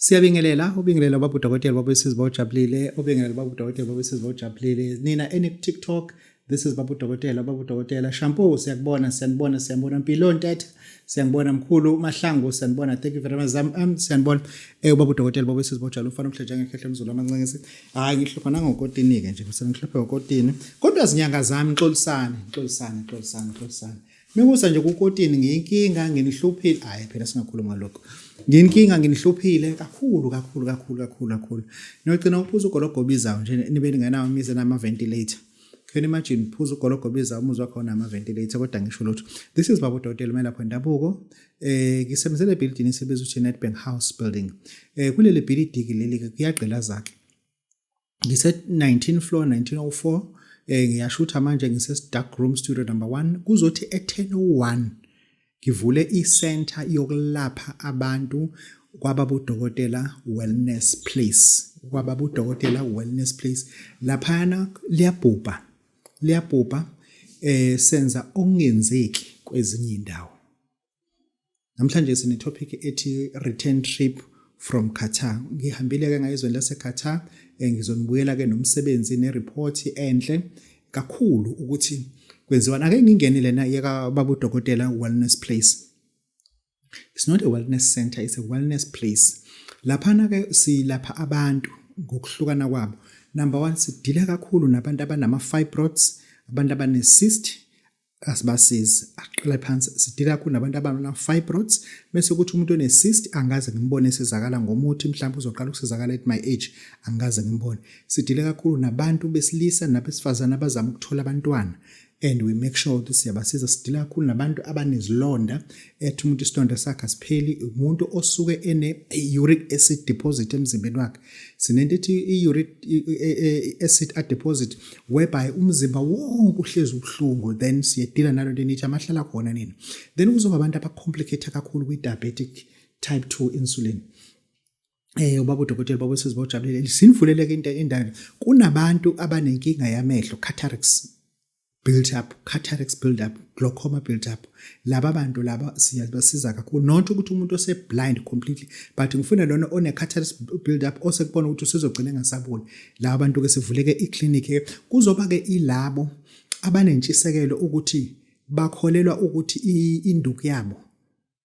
Siyabingelela, ubingelela baba udokotela, baba uSizwe ojabulile, ubingelela baba udokotela, baba uSizwe ojabulile. Nina eni TikTok, this is baba udokotela, baba udokotela. Shampoo siyakubona, siyanibona, siyambona. Mpilo Ntetha, siyangibona mkhulu. Mahlangu siyanibona. Thank you very much. Zam siyanibona. Ubaba udokotela, baba uSizwe ojabulile, umfana omhle njengekhehla emzulu amancengisi. Hayi ngihlupha nangokotini ke nje, ngise ngihluphe ngokotini. Kodwa zinyanga zami xolisani, xolisani, xolisani, xolisani. Mikusa nje kukotini ngiyinkinga nginihluphile. Hayi phela singakhuluma ngalokho. Ngiyinkinga nginihluphile kakhulu kakhulu kakhulu kakhulu kakhulu. Niyogcina ukuphuza ugologo obizayo nje nibe ningenawo imizi enama ventilator. Can you imagine phuza ugologo obizayo umuzi wakho unama ventilator kodwa ngisho lutho. This is Baba Dokotela umelaphi wendabuko. Ngisebenzele building esibizwa ukuthi Nedbank House building. Kuleli building leli kuyagqilaza ke. Ngise 19 floor 1904 ngiyashutha manje ngise dark room studio number 1 kuzothi e 10:01 ngivule i-center yokulapha abantu kwababudokotela wellness place, kwababudokotela wellness place. Laphana liyabhubha, liyabhubha, senza okungenzeki kwezinye indawo. Namhlanje sine topic ethi return trip from Qatar. Ngihambile ke ngayizweni lase Qatar, ngizonibuyela ke nomsebenzi ne report enhle kakhulu ukuthi kwenziwa. Ake ngingene lena yeka baba udokotela wellness place. It's not a wellness center, it's a wellness place. Laphana ke silapha abantu ngokuhlukana kwabo. Number 1, sidila kakhulu nabantu abanama fibroids, abantu abane cyst, asibasizi aqale phansi. Sidila kakhulu nabantu abanama fibroids, bese kuthi umuntu one cyst angaze ngimbone esizakala ngomuthi, mhlawumbe uzoqala ukusizakala at my age, angaze ngimbone. Sidila kakhulu nabantu besilisa nabesifazana abazama ukuthola abantwana, and we make sure ukuthi siyabasiza. Sidila kakhulu nabantu abanezilonda, ethi umuntu isilonda sakhe asipheli, umuntu osuke ene uric acid deposit emzimbeni wakhe. Sinento ethi i-uric acid deposit whereby umzimba wonke uhlezi ubuhlungu, then siyedila nalo nto enithi amahlala khona nina. Then kuzoba abantu abacomplicate kakhulu kwi-diabetic type 2 insulin. Ubaba udokotela, baba uSizwe ojabulile, sinivuleleke into indawo. Kunabantu abanenkinga yamehlo, cataracts built up, cataracts build up, glaucoma built up. Laba bantu laba siyabasiza kakhulu, not ukuthi umuntu ose blind completely, but ngifuna lona one cataracts build up osekubona ukuthi usezogcina engasaboni. Laba bantu ke sivuleke iclinic. Kuzoba ke ilabo abanentshisekelo ukuthi bakholelwa ukuthi induku yabo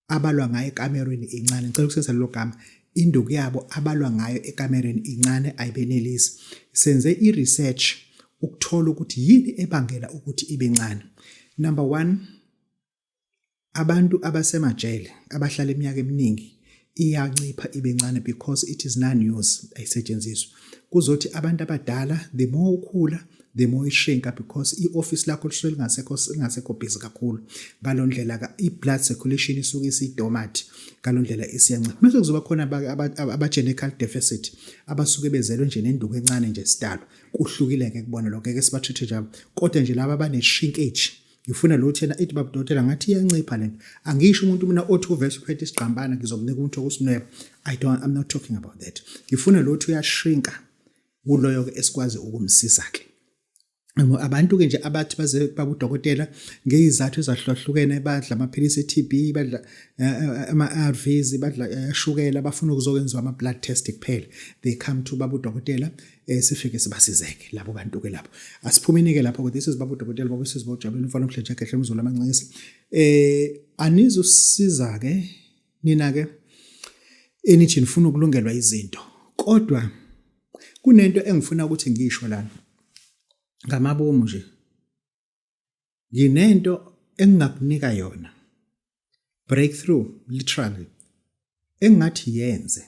abalwa ngayo ekamerweni incane. Ngicela ukusebenzisa lelo gama, induku yabo abalwa ngayo ekamerweni incane, ayibenelisi. Senze i-research ukuthola ukuthi yini ebangela ukuthi ibe ncane. Number 1, abantu abasemajele abahlala iminyaka eminingi iyancipha ibe ncane because it is non-use, ayisetshenziswa. Kuzothi abantu abadala, the more ukhula the more ishrinka because i-office lakho lisuke lingasekho busy kakhulu. Ngalo ndlela ka i-blood circulation isuke isidomat, ngalo ndlela isiyancipha. Bese kuzoba khona aba-genetical deficit abasuke bezelwe nje nenduku encane nje sidalo. Kuhlukile ke kubona lokho, ngeke sibatreat njalo. Kodwa nje laba abane shrinkage, ngifuna lo thena ithi baba dokotela ngathi iyancipha lento. Angisho umuntu mina othi uvese uphethe isigqambana ngizomnika umuntu okusinweba. I don't, I'm not talking about that. Ngifuna lo othi uyashrinka, kuloyo ke esikwazi ukumsiza ke. Abantu ke nje abathi baze baba udokotela ngezizathu ezahlukahlukene, badla amaphilisi e-TB, badla ama-ARVs, badla shukela, bafuna ukuzokwenziwa ama-blood test kuphela. They come to baba udokotela, sifike sibasizeke labo bantu ke lapho. Asiphumeni ke lapho. This is baba udokotela, baba uSizwe ojabulile, umfana omhle nje ehle umzulu amancisi. Anizusiza ke nina ke enithi nifuna ukulungelwa izinto, kodwa kunento engifuna ukuthi ngisho lana ngamabomu nje. Nginento engingakunika yona, breakthrough literally, engathi yenze.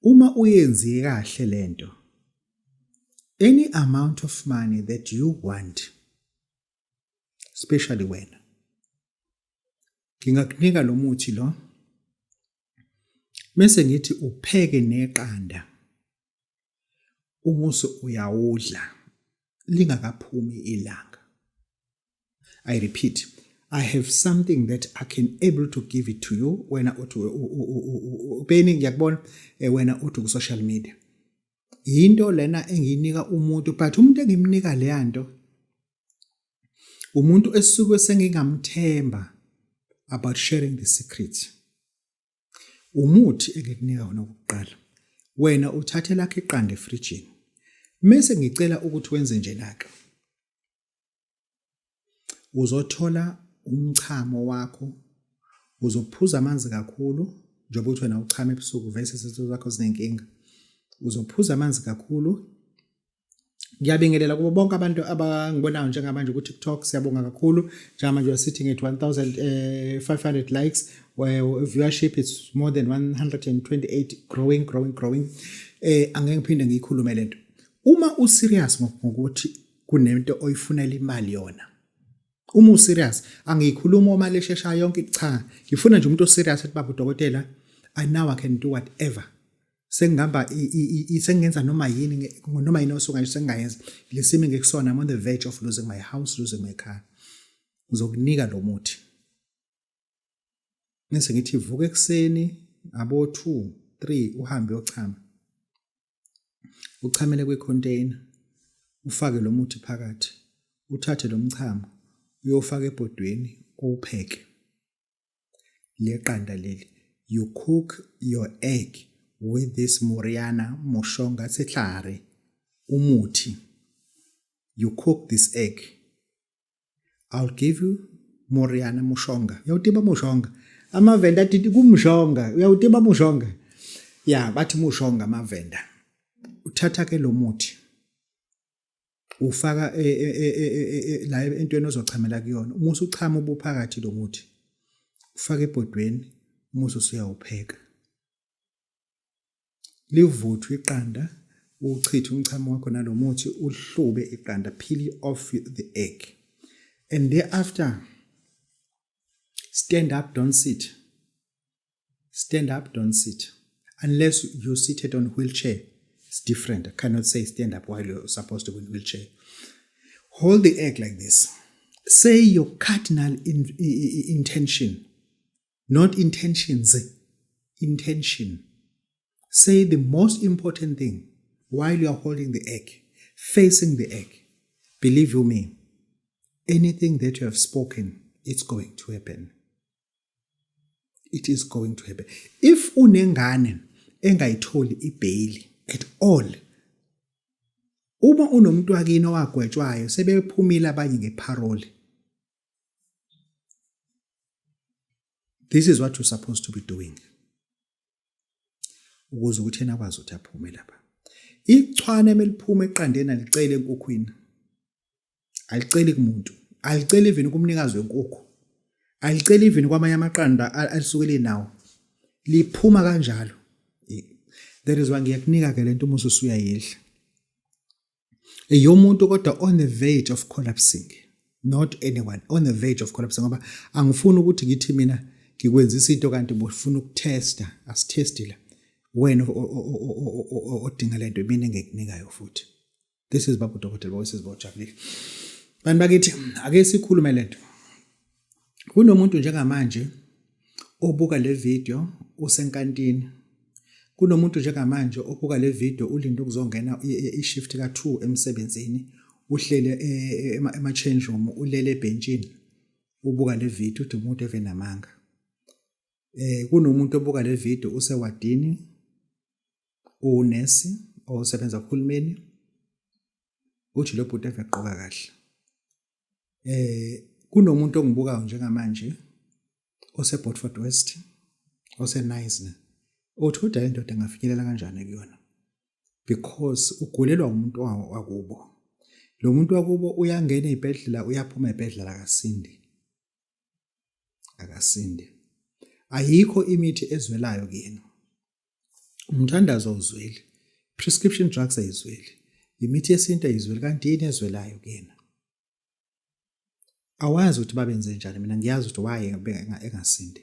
Uma uyenziye kahle lento, any amount of money that you want, especially wena, ngingakunika lo muthi lo bese ngithi upheke neqanda, umusi uyawudla lingakaphumi ilanga. I repeat, I have something that I can able to give it to you. Wena uthi ubeni ngiyakubona, wena uthi ku social media. Into lena engiyinika umuntu, but umuntu engimnika leyanto umuntu esuke sengingamthemba about sharing the secret. Umuthi engikunika wona okokuqala. Wena uthathe lakho iqanda efrijini. Mese ngicela ukuthi wenze njena-ke. Uzothola umchamo wakho, uzophuza amanzi kakhulu njengoba uthi wena uchama ebusuku vese isitho zakho zinenkinga. Uzophuza amanzi kakhulu. Ngiyabingelela kubo bonke abantu abangibonayo njengamanje ku-TikTok, siyabonga kakhulu. Njengamanje we are sitting at 1500 likes, viewership is more than 128, growing, growing, growing. Angeke ngiphinde ngiyikhulume lento. Uma userious ngokuthi kunento oyifunela imali yona, uma userious, angiyikhuluma uma leshesha yonke, cha, ngifuna nje umuntu oserious ethi baba udokotela, I now I can do whatever. Sengihamba sengingenza noma yini, noma yini osuka nje sengingayenza. Lesimo ngikusona, I'm on the verge of losing my house, losing my car. Ngizokunika lo muthi. Ngese ngithi vuka ekuseni abo 2 3 uhambe uyochama. Uchamele kwi-container, ufake lo muthi phakathi, uthathe lo mchamo uyofaka ebhodweni uwupheke. Leqanda leli, you cook your egg with this Moriana Mushonga Setlhare umuthi. You cook this egg. I'll give you Moriana Mushonga. Uyawutiba Mushonga. Amavenda athi kumshonga. Uyawutiba Mushonga. Ya, bathi Mushonga amavenda. Uthatha ke lo muthi. Ufaka e, e, e, la entweni ozochamela kuyona. Uma usuchama ubuphakathi lo muthi. Ufaka ebhodweni, uma usuyawupheka. Livuthwe iqanda, uwuchithe umchamo wakho nalo muthi, ulihlube iqanda, peel off the egg. And thereafter, stand up, don't sit. Stand up, don't sit. Unless you're seated on wheelchair, it's different. I cannot say stand up while you're supposed to be in wheelchair. Hold the egg like this. Say your cardinal intention, not intentions, intention. Say the most important thing while you are holding the egg, facing the egg. Believe you me, anything that you have spoken, it's going to happen. It is going to happen. If unengane engayitholi ibail at all, uma unomuntu wakini owagwetshwayo sebephumile abanye ngeparole, this is what you're supposed to be doing ukuze ukuthi yena akwazi ukuthi aphume lapha. Ichwane emeliphuma eqandeni alicele enkukhwini, aliceli kumuntu, aliceli even kumnikazi wenkukhu, aliceli even kwamanye amaqanda alisuke linawo, liphuma kanjalo. That is why ngiyakunika ke lento uma usuyayidla eyomuntu, kodwa on the verge of collapsing, not anyone on the verge of collapsing, ngoba angifuni ukuthi ngithi mina ngikwenzisa into kanti ubufuna ukutesta. Asitesti la, wena odinga lento mina engikunikayo futhi. This is Babu Dokotela Voices bojabulile. Bantu bakithi, ake sikhulume lento. Kunomuntu njengamanje obuka le video usenkantini. Kunomuntu njengamanje obuka le video ulinde ukuzongena i-shift ka-2 emsebenzini, uhlele ema-change room, ulele ebhentshini, ubuka le video, uthi umuntu evenamanga. Kunomuntu obuka le video usewadini, unesi osebenza kuhulumeni, uthi lo bhuti evegqoka kahle. Kunomuntu ongibukayo njengamanje ose-Beaufort West, ose-Knysna, uthi kodwa le ndoda engafinyelela kanjani kuyona, because ugulelwa umuntu wakubo. Lo muntu wakubo uyangena ey'bhedlela, uyaphuma ey'bhedlela, akasindi, akasindi. Ayikho imithi ezwelayo kuyena. Umthandazo awuzweli, prescription drugs ayizweli, imithi yesintu ayizweli, kanti yini ezwelayo kuyena? Awazi ukuthi babenze njani. Mina ngiyazi ukuthi why engasindi.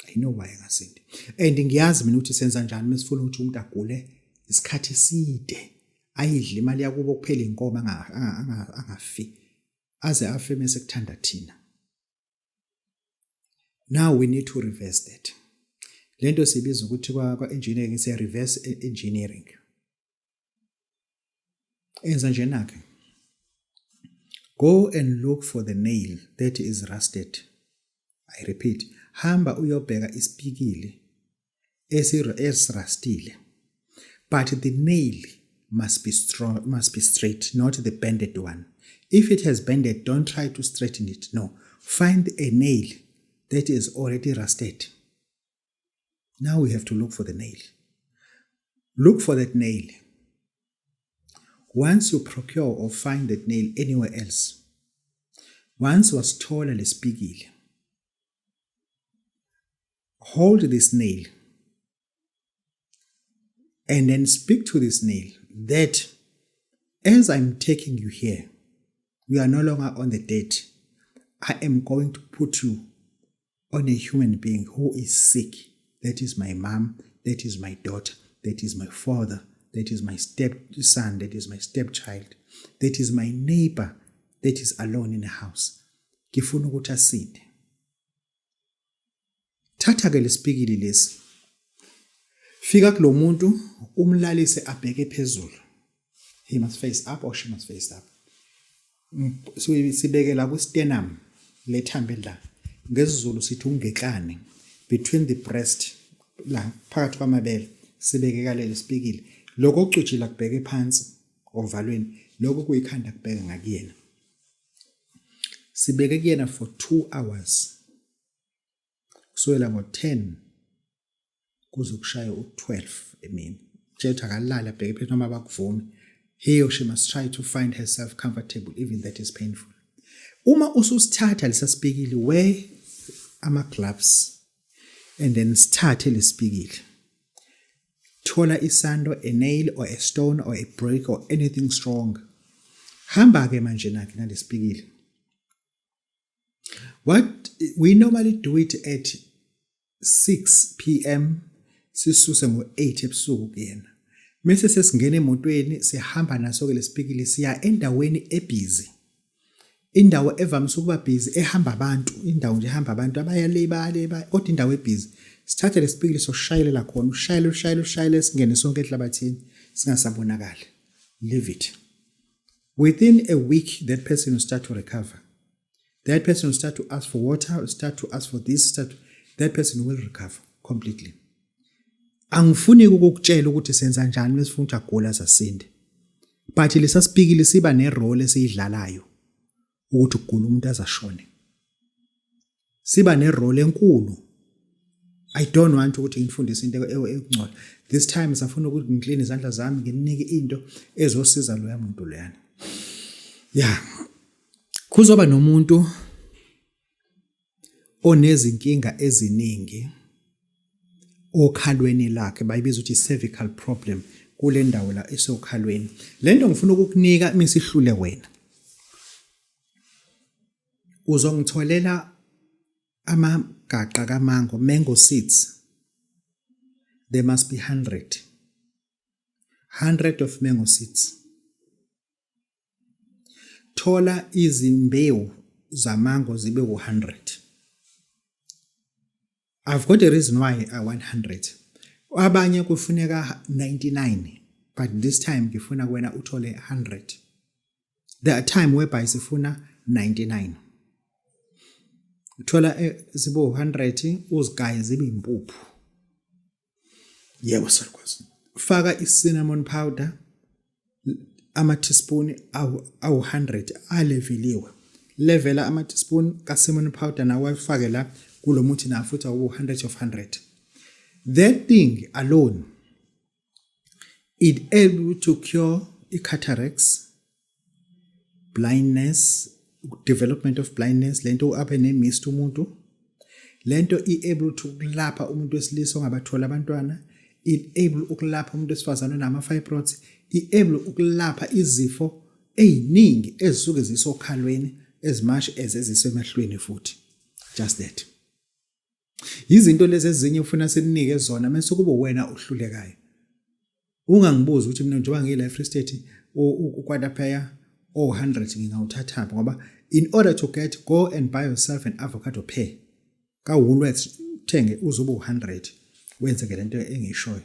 I know why engasindi, and ngiyazi mina ukuthi senza njani mesifuna ukuthi umuntu agule isikhathi eside, ayidle imali yakubo kuphela, inkomo, angafi, aze afe mase kuthanda thina. Now we need to reverse that. Lento sibiza ukuthi kwa engineering siya reverse engineering. Enza njena ke, go and look for the nail that is rusted. I repeat, hamba uyobheka isipikili. Esirastile, but the nail must be strong, must be straight, not the bended one. If it has bended, don't try to straighten it. No, find a nail that is already rusted. Now we have to look for the nail. Look for that nail. Once you procure or find that nail anywhere else, once wasithola lesipikile, hold this nail and then speak to this nail that as I'm taking you here, you are no longer on the date. I am going to put you on a human being who is sick. That is my mom, that is my daughter, that is my father, that is my stepson, that is my stepchild, that is my neighbor that is alone in the house. Ngifuna ukuthi asinde. Thatha ke lesipikili lesi. Fika kulomuntu, umlalise abheke phezulu. He must face up or she must face up. Sibekela ku sternum, lethambe la. NgesiZulu sithi ungeklane, between the breast la, phakathi kwamabele. Sibeke kalele sipikile. Lokho okucijila kubheke phansi ovalweni, lokho kuyikhanda kubheke ngakuyena. Sibeke kuyena for 2 hours. Kusukela ngo-10 kuze kushaya u-12 emini. Tshela akalala, abheke phezulu noma bakuvumi. He or she must try to find herself comfortable, even that is painful. Uma ususithatha lesasipikili, wear ama gloves and then sithathe lesipikili. Thola isando, a nail or a stone or a brick or anything strong. Hamba ke manje nakhe nalesipikili. What we normally do it at 6 p.m., sisuse ngo8 ebusuku kuyena. Mase sesingena emotweni, sihamba naso ke lesipikili, siya endaweni ebusy. Indawo evamise ukuba busy, ehamba abantu, indawo nje ehamba abantu abaya le, bale, kodwa indawo ebusy. Sithathe lesipikili, soshayelela khona, ushayele, ushayele, ushayele, singene sonke ehlabathini, singasabonakali. Leave it. Within a week that person will start to recover. That person will start to ask for water, will start to ask for this, that person will recover completely. Angifuni ukukutshela ukuthi senza njani mesifuna ukuthi agula asasinde. But lesasipikili siba nerole esiyidlalayo ukuthi ugula umuntu azashone. Siba nerole enkulu. I don't want ukuthi ngifundise into ekungcola. This time safuna ukuthi ngiclean izandla zami, nginike into ezosiza loya muntu loyana. Yeah. Kuzoba nomuntu onezinkinga eziningi okhalweni lakhe, bayibiza ukuthi cervical problem, kule ndawo la esokhalweni. Lento ngifuna ukukunika misihlule wena. Uzongitholela amagaqa kamango, mango seeds. There must be 100. 100 of mango seeds. Thola izimbewu zamango zibe u100. I've got a reason why I want 100. Abanye kufuneka 99, but this time ngifuna kuwena uthole 100. There are time whereby sifuna 99. Uthola zibe 100, uzigaye zibe impuphu. Yebo salukwazi. Faka i-cinnamon powder ama teaspoon awu 100 aleveliwe. Levela ama teaspoon ka cinnamon powder nawo, afake la kulomuthi na futhi awu 100 of 100. That thing alone, it able to cure i-cataracts, blindness, development of blindness, lento abe ne-mist umuntu. Lento i-able to ukulapha umuntu wesilisa ongabathola abantwana, i-able ukulapha umuntu wesifazane onama-fibroids, i-able ukulapha izifo ey'ningi ezisuke zisokhalweni as much as ezisemehlweni futhi. Just that. Izinto lezi ezinye ufuna sinike zona mase kube wena uhlulekayo. Ungangibuzi ukuthi mina njengoba ngiyila eFree State, ukwataphaya o100 ngingawuthathaphi, ngoba in order to get, go and buy yourself an avocado pear ka Woolworths, uthenge uzobe u100, wenze ke lento engiyishoyo,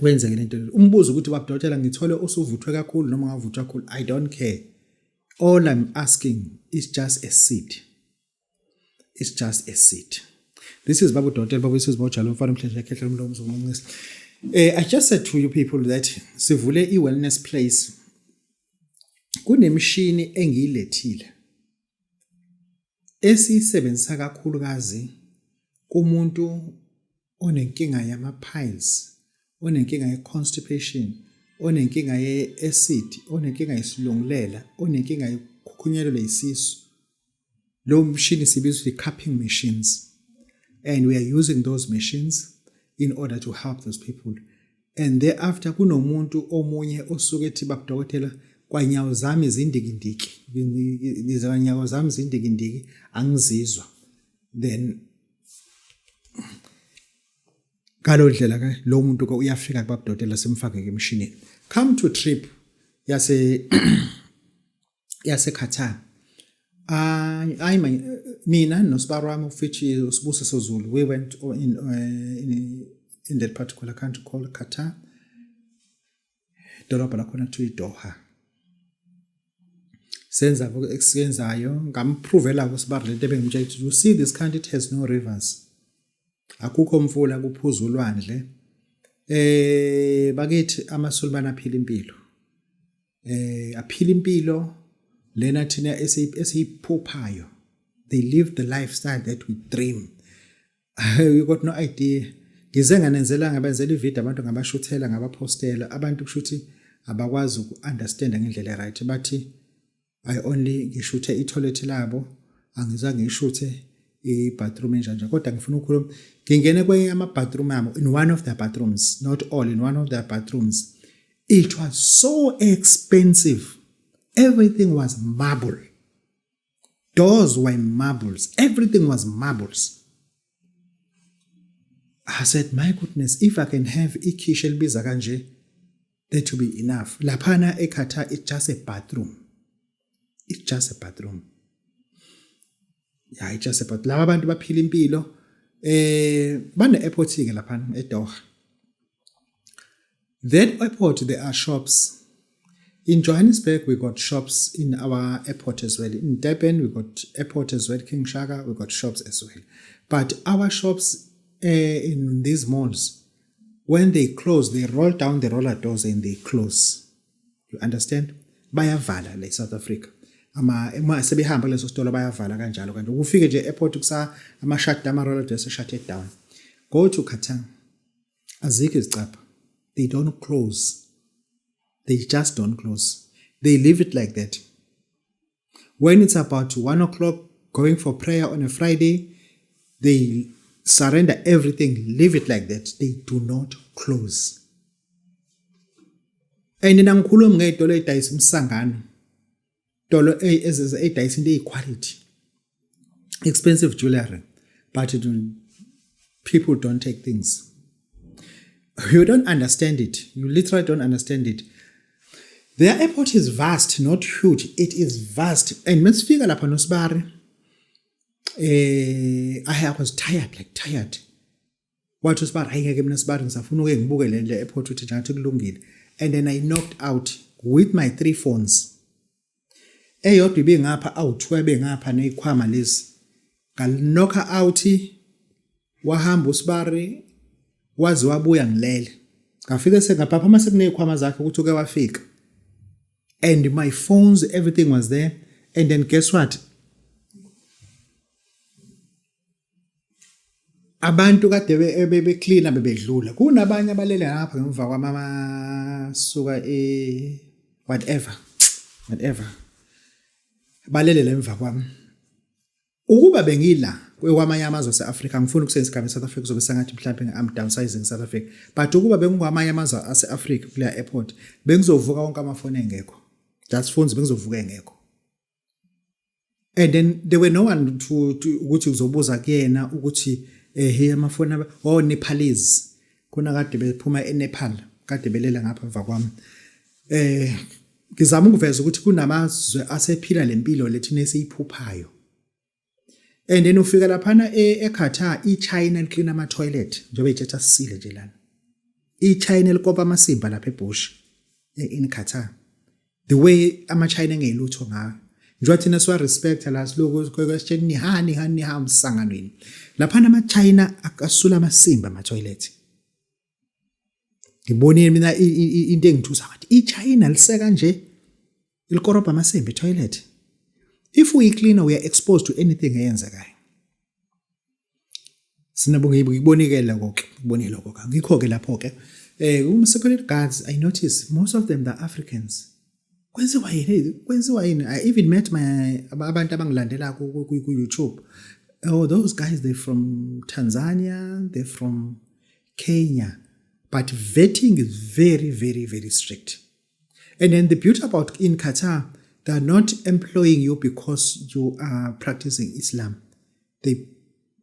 wenzeke lento. Umbuzo ukuthi, "Baba dokotela, ngithole usuvuthwe kakhulu noma ungavuthwa kakhulu?" I don't care. All I'm asking is just a seed. It's just a seed. This is Babu Dokotela, Babu Isizwe Bawujalo, umfana omhlanje ekhehla umlomo uzomuncisa. I just said to you people that sivule i-wellness place. Kunemishini engiyilethile esiyisebenzisa kakhulukazi kumuntu onenkinga yama-piles, onenkinga ye-constipation, onenkinga ye-acid, onenkinga yesilungulela, onenkinga yokukhukhunyelelwa yisisu. Lo mshini sibiza ukuthi cupping machines, and we are using those machines in order to help those people. And thereafter kunomuntu omunye osuke ethi, baba dokotela, kwanyawo zami zindikindiki, nyawo zami zindikindiki, angizizwa. Then ngalo ndlela ke lo muntu ke uyafika kubaba dokotela, simfake ke emshinini. Come to trip yaseQatar, ayi mina nosibaro wami ufithi uSibusiso Zulu, we went in that particular country called Qatar. Idolobha lakhona kuthiwa iDoha. Senza esiyenzayo, ngamprovela kusibaro lento ebengimtshela ukuthi, you see, this country, it has no rivers, akukho mfula, kuphuza ulwandle. Bakithi, amaSulumane aphila impilo, aphila impilo lena thina esiyiphuphayo. They live the lifestyle that we dream. You got no idea. Ngize nganenzela, ngabenzela ivideo abantu, ngabashuthela, ngabapostela abantu. Kusho ukuthi abakwazi uku-understanda ngendlela right. Bathi I only ngishuthe i-toilet labo, angizange ngishuthe i-bathroom enjani. Kodwa ngifuna ukukhuluma, ngingene kwenye ama-bathroom abo, in one of their bathrooms, not all, in one of their bathrooms. It was so expensive. Everything was marble, doors were marbles, everything was marbles. I said, my goodness, if I can have ikhishi elibiza kanje, that will be enough. Laphana eQatar, it's just a bathroom, it's just a bathroom. Yeah, it's just a bathroom. Laba abantu baphila impilo. Bane airport ke laphana eDoha. That airport, there are shops. In Johannesburg, we got shops in our airport as well. In Durban, we got airport as well. King Shaka, we got shops as well. But our shops in these malls, when they close, they roll down the roller doors and they close. You understand? Bayavala le South Africa. Ama uma sebehamba kuleso sitolo bayavala kanjalo kanti ukufike nje airport kusa ama shut ama roller doors shut it down. Go to Qatar. Azikho izicabha. They don't close. They just don't close. They leave it like that. When it's about 1 o'clock, going for prayer on a Friday, they surrender everything, leave it like that. They do not close. And nangikhuluma ngey'tolo ey'dayisa umsangano, tolo ey'dayisa into eyi-quality, expensive jewelry, but people don't take things. You don't understand it. You literally don't understand it. Their airport is vast, not huge. It is vast. And mesifika lapha nosibari, I was tired, like tired. Wathi usibari, hayi ngeke mina sibari, ngisafuna uke ngibuke le ndle airport uthi nje kulungile. And then I knocked out with my three phones. Eyodwa ibe ngapha, awu2 ebe ngapha nezikhwama lezi. Ngalnocka out, wahamba usibari waze wabuya ngilele. Ngafike sengaphaphama sekunezikhwama zakhe ukuthi uke wafika. And my phones, everything was there. And then guess what? Abantu kade bebecleana bebedlula. Kunabanye abalele ngapha ngemva kwamama suka e whatever whatever. Balele la emva kwami. Ukuba bengila kwamanye amazwe ase-Afrika, ngifuna ukusebenzisa igama e-South Africa, kuzobe sengathi mhlawumbe I'm downsizing South Africa, but ukuba bengikwamanye amazwe ase-Afrika kuleya airport, bengizovuka wonke amafoni engekho. Just phones bengizovuka engekho. And then there were no one to ukuthi uzobuza kuyena ukuthi hey, amafoni oh, Nepalese khona kade bephuma eNepal kade belela ngapha emva kwami. Ngizama ukuveza ukuthi kunamazwe asephila lempilo lethina esiyiphuphayo. And then ufika laphana eQatar, iChina liclean ama toilet njengoba itshetha sisile nje lana. IChina likopa amasimba lapha eBush in Qatar. The way amaChina engeyilutho ngayo. Njengoba thina siwa respect la siloku kwesitsheni niha niha niha umsanganweni. Laphana ama-China asula amasimba ama-toilet. Ngibonile mina into engithusa ngathi iChina liseka nje ilikorobha amasimba etoilet. If uyi-cleaner we are exposed to anything eyenzekayo. Sinabo ngikubonike lokho ke, ngikubonile lokho ke. Ngikho ke lapho ke. Uma security guards I notice most of them the Africans. Kwenziwa yini? Kwenziwa yini? I even met my abantu abangilandela ku YouTube. Oh, those guys, they're from Tanzania, they're from Kenya. But vetting is very, very, very strict. And then the beauty about in Qatar, they are not employing you because you are practicing Islam. They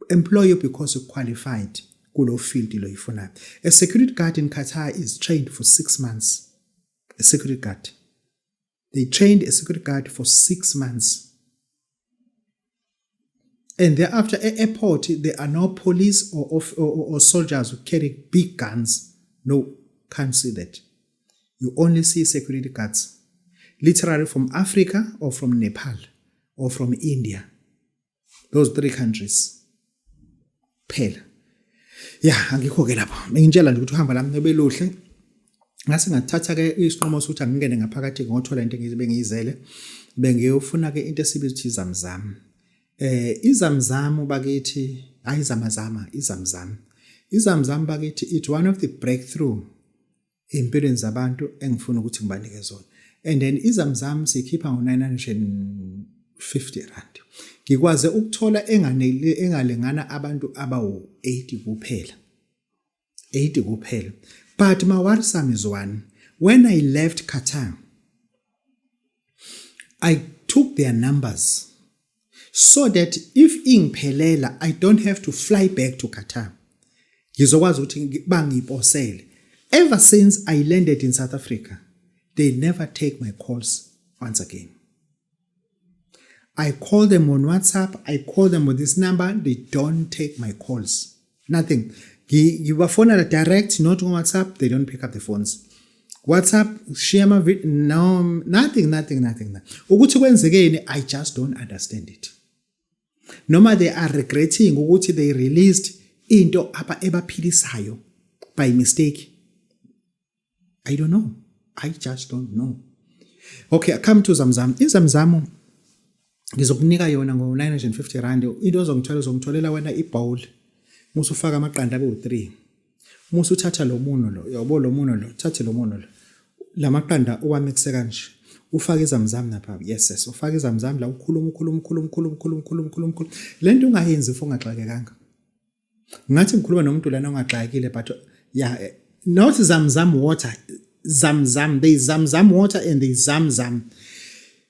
employ you because you're qualified kulo field lo ifunayo. A security guard in Qatar is trained for 6 months. A security guard. They trained a security guard for 6 months. And thereafter, at airport, there are no police or soldiers who carry big guns. No, can't see that. You only see security guards, literally from Africa or from Nepal or from India. Those three countries. Phela. Yeah, angikho ke lapho. Ngintshela nje ukuthi uhamba lami beluhle. Ngase ngathatha ke isinqumo sokuthi angingene ngaphakathi ngothola into engizobe ngiyizele. Bengiyofuna ke into esibiza ukuthi izamzam. Izamzam bakithi, hayi zamazama, izamzam. Izamzam bakithi, it's one of the breakthrough empilweni zabantu engifuna ukuthi ngibanike zona. And then izamzam sikhipha ngo-R950. Ngikwaze ukuthola enganele engalingana abantu abawu-80 kuphela. 80 kuphela. But my worrisome is one. When I left Qatar, I took their numbers so that if ingiphelela, I don't have to fly back to Qatar. Ngizokwazi ukuthi bangiposele. Ever since I landed in South Africa, they never take my calls once again. I call them on WhatsApp, I call them with this number, they don't take my calls. Nothing. Ngibafonela direct, not on WhatsApp, they don't pick up the phones. WhatsApp, share my video, no, nothing, nothing, nothing. Ukuthi kwenzekeni, I just don't understand it. Noma they are regretting ukuthi they released into aba ebaphilisayo by mistake. I don't know. I just don't know. Okay, I come to Zamzam. IZamzam ngizokunika yona ngo-R950. Into ozongithola, uzongitholela wena ibowl. Musu ufaka amaqanda abe u3. Musu uthatha lo muno lo, yabo lo muno lo, thathe lo muno lo. Lamaqanda uwamixe kanje. Ufake izamzam lapha. Yes, ufake izamzam la, ukhuluma, ukhuluma, ukhuluma, ukhuluma, ukhuluma, ukhuluma, ukhuluma, ukhuluma. Lento ungayenzi if ungaxakekanga. Ngathi ngikhuluma nomuntu lana ongaxakekile, but yeah, not Zamzam water, Zamzam. There is Zamzam water and there is Zamzam.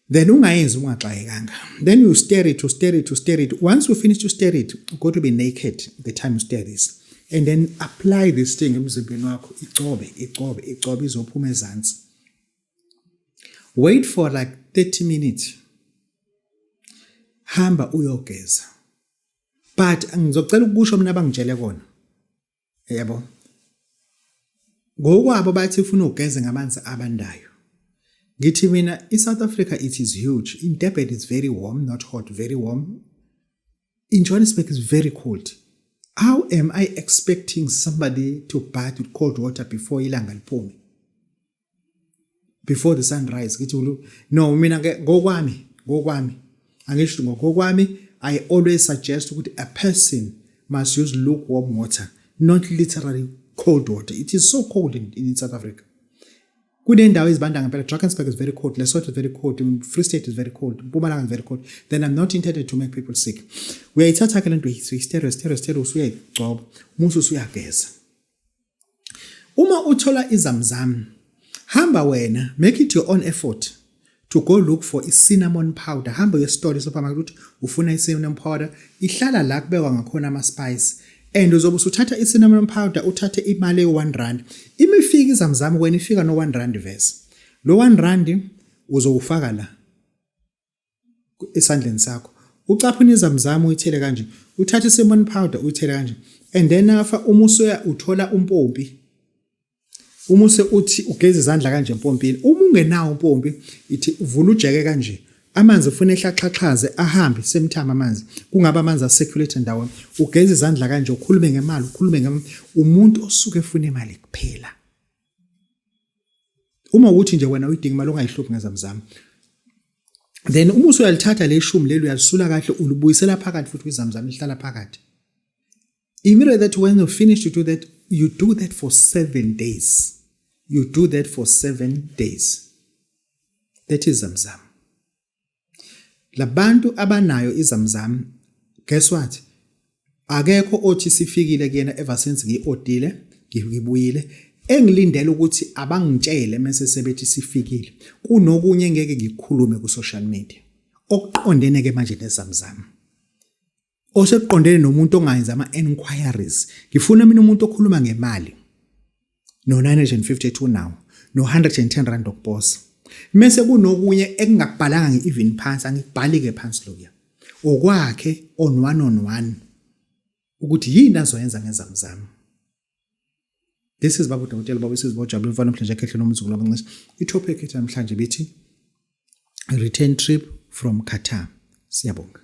Then ungayenzi ungaxakekanga. Then you stir it, you stir it, you stir it. Once you finish to stir it, you go to be naked the time you stir this. And then apply this thing emzimbeni wakho, igcobe, igcobe, igcobe, izophuma ezansi. Wait for like 30 minutes. Hamba uyogeza. But ngizocela ukusho mina abangitshele kona. Yabo. Ngokwabo bathi ufuna ugeze ngamanzi abandayo. Ngithi mina iSouth Africa, it is huge. In Durban it's very warm, not hot, very warm. In Johannesburg it's very cold. How am I expecting somebody to bath with cold water before ilanga liphume? Before the sunrise. Ngithi no, mina ke ngokwami angisho ngokwami, I always suggest ukuthi a person must use lukewarm water, not literally cold water. It is so cold in South Africa. Kunendawo ezibanda ngempela. Drakensberg is very cold, Lesotho is very cold, Free State is very cold, Mpumalanga is very cold. Then I'm not intended to make people sick. Uyayithatha ke lento, uyi-stir, stir, stir, usuyayigcoba, musu usuyageza. Uma uthola izamzam, hamba wena, make it your own effort to go look for i-cinnamon powder. Hamba uye esitolo, supermarket, ukuthi ufuna i-cinnamon powder, ihlala la kubekwa ngakhona ama-spice. And uzobe usuthatha i-cinnamon powder, uthathe imali eyi-R1. Imifika izamzam wena, ifika no-R1 vese. Lo R1 uzowufaka la esandleni sakho, ucaphune izamzam uyithele kanje, uthathe i-cinnamon powder uyithele kanje, and then afa uma usuya uthola umpompi, uma use uthi ugeza izandla kanje empompini. Uma ungenawo umpompi, ithi uvula ujeke kanje. Amanzi ufuna ehlaxhaxhaze ahambe same time amanzi. Kungaba amanzi a-circulate ndawonye. Ugeza izandla kanje ukhulume ngemali, ukhulume ngemali. Umuntu osuke efuna imali kuphela. Uma ukuthi nje wena uyidinga imali ungayihluphi ngezamzama. Then uma usuyalithatha leshumi leli uyalisula kahle ulibuyisela phakathi futhi kwizamzama lihlala phakathi. Immediately that when you finish to do that, you do that for 7 days. You do that for 7 days. That is Zamzam. Labantu abanayo izamzam, guess what? Akekho othi sifikile kuyena ever since ngiodile, ngibuyile engilindele ukuthi abangitshele mase sebethi sifikile. Kunokunye ngeke ngikukhulume ku social media. Okuqondene ke manje nezamzam. Osekuqondene nomuntu ongayenza ama-enquiries. Ngifuna mina umuntu okhuluma ngemali no-952 now no-110 rand okuposa. Mese kunokunye ekungakubhalanga ngi-even phansi, angikubhali-ke phansi lokuya. Okwakhe on one on one ukuthi yini azoyenza ngezamzami. This is Babu Dokotela Baba Sizwe Bojabula umfana namhlanje ekhehle nomzukulu abancisi. I-topic ethu namhlanje bithi return trip from Qatar. Siyabonga.